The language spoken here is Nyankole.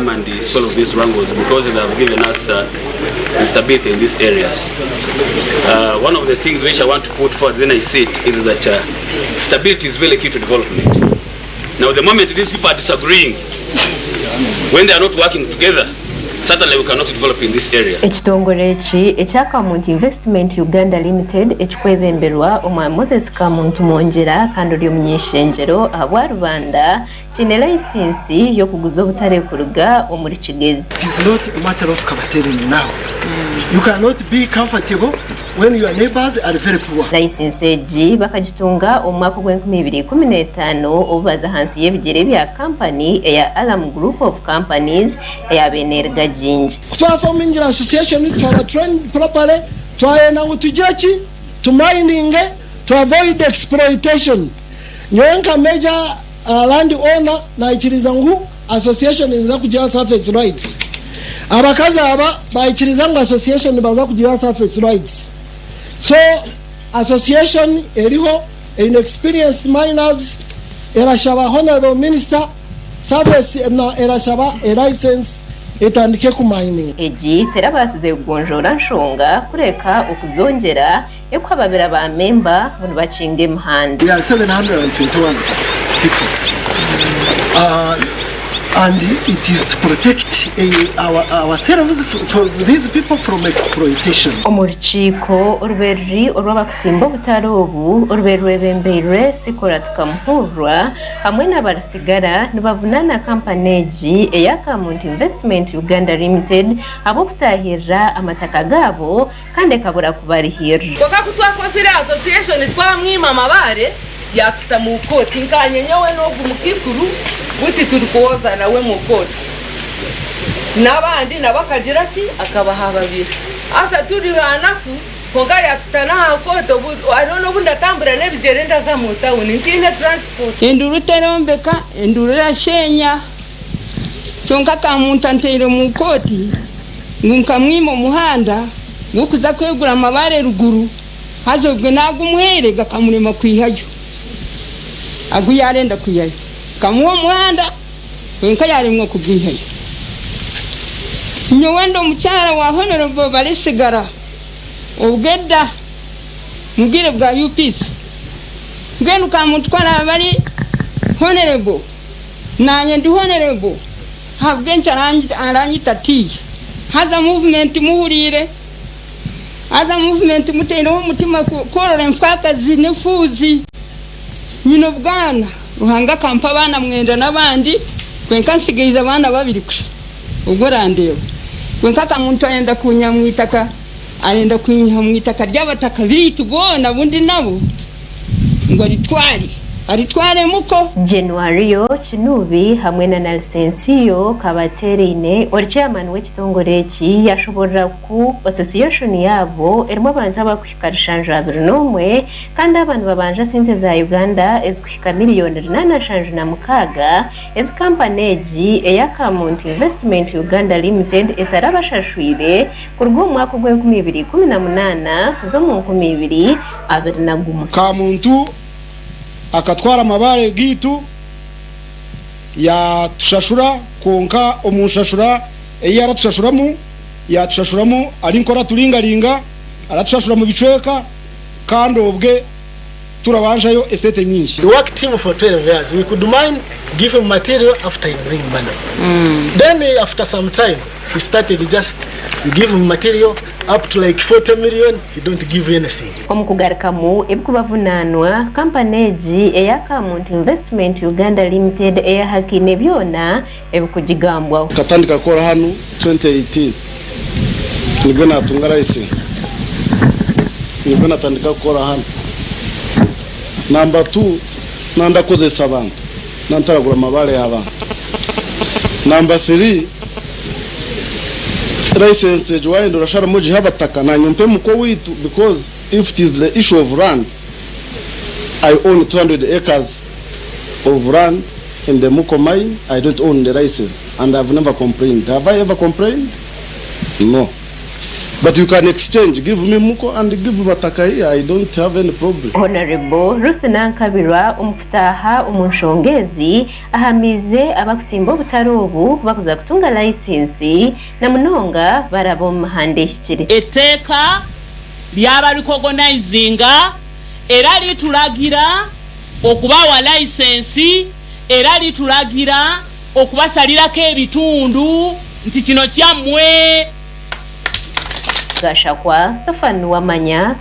come and solve these wrangles because they have given us instability in these areas. One of the things which I want to put forward when I sit is that stability is very key to development. Now the moment these people are disagreeing, when they are not working together, certainly we cannot develop in this area. Ekitongore eki ekya Kamuntu Investment Uganda Limited ekikwebemberwa Omwa Moses Kamuntu Mwongyera kandi ori omuny'eishengyero ahabwa Rubanda kiine layisinsi y'okuguza obutare kuruga omuri Kigezi. It is not a matter of Kabateerine now. You cannot be comfortable when your neighbors are very poor. Layisinsi egi bakagitunga omu mwaka ogw'enkumi ibiri ikumi n'etaano obu baza ahansi y'ebigyere bya kampani eya Alam Group of Companies eya beene eriga Jinja. Ku twafomingira association twaba trained properly twayenda ngu tugire ki tu mininge to avoid exploitation. Nyowe nka major land owner naikiriza ngu association niza kugiha surface rights. Abakazi aba baikiriza ngu association nibaza kugiha surface rights. So association eriho eine experienced miners erashaba honourable minister surface na erashaba e license etandike ku mining. Egi terabaasize kugonjoora nshonga kureka okuzongyera ekuhababira ba memba ngu nibakinga emihanda. We are 721 people and it is to protect ourselves for these people from exploitation. Omu rukiiko orubaire ruri orw'abakutimba obutare obu orubaire rwebembeirwe Sikora Tukamuhurwa hamwe na Barusigara nibavunaana kampani egi eya Kamuntu Investment Uganda Limited ahabw'okutaahirira amataka gaabo kandi ekabura kubarihirira. Kwonka ku twakozire association twamwima amabaare yatuta mu kooti nkanye nyowe n'ogu mukaikuru buti turi kuwoza nawe mu kooti n'abandi nabo akagira ki akabahababira haza turi banaku kwonka yatuta n'aha kooti obu hariho n'obu ndatambura n'ebigyere ndaza mu tawuni ntiine transport. Enduru terombeka, enduru erasheenya. Kyonka Kamuntu anteire omu kooti ngu nkamwima omuhanda gw'okuza kwegura amabaare ruguru haza obwo naagumuhaire gakamurema kwihayo agu yaarenda kwihayo. Nkamuha omuhanda kwonka yaaremwa kugwihayo. Nyowe ndi omukyara wa Honourable Barisigara obweda mu bwire bwa UPC. Mbwenu Kamuntu ku araabe ari Honourable Naanye ndi honorable ahabw'enki aranyita atiiya? Haza movement muhuriire, haza movement mutaireho omutima kworora enfaakazi n'efuuzi. Nyine obwana, Ruhanga akampa abaana mwenda n'abandi kwonka nsigaize abaana babiri kusha, ogwo orandeeba. Kwonka akamuntu ayenda kunyiha mu itaka, arenda kunyiha mu itaka ry'abataka baitu boona abu ndi nabo. Ngu aritware, aritware muko. Januario Kinubi hamwe na Nalisensiyo Kabatereine ori chairman w'ekitongore eki yashoborora ku association yaabo erimu abantu abakuhika rushanju 21 kandi aba nibabanja sente za Uganda ezikuhika miriyoni 876 ezi kampani egi eya Kamuntu Investment Uganda Limited etarabashashwire Kuruga omu mwaka ogw'enkumi ibiri 18 kuza omu 2021. Kamuntu akatwara amabaare gaitu yaatushashura kwonka omu nshashura ei aratushashuramu, yaatushashuramu ari nk'oraturingaringa, aratushashura mu bicweka kandi obwe turabanjayo esente nyingi. We worked him for 12 years, we could mine, give him material after he bring money. Then after some time he started just you give him material up to like 40 million he don't give anything. Omu kugarukamu ebikubavunaanwa, kampani egi eya Kamuntu Investment Uganda Limited eyahakaine byona ebikugigambwaho. Nkatandika kukora hanu 2018 nibwo natunga license nibwo natandika kukora hanu. Number two nandakozesa abantu nantaragura amabare y'abantu. Number three license egyo wayenda orasharamu ogihe abataka nanye mpe muko weitu because if it is the issue of land I own 200 acres of land in the Muko mine, I don't own the license and I've never complained. Have I ever complained? No. But you can exchange, give me Muko and give Bataka here, I don't have any problem. Honarebo Ruth Nankabirwa omu kutaaha omu nshonga ezi ahamiize abakutimba obutare obu bakuza kutunga layisinsi na munonga baraba omu mihanda ehikire. Etteeka lyaba rikogonaizinga era litulagira okubawa layisensi era litulagira okubasalirako ebitundu nti kino kyammwe. Gashakwa, Sofan Nuwamanya,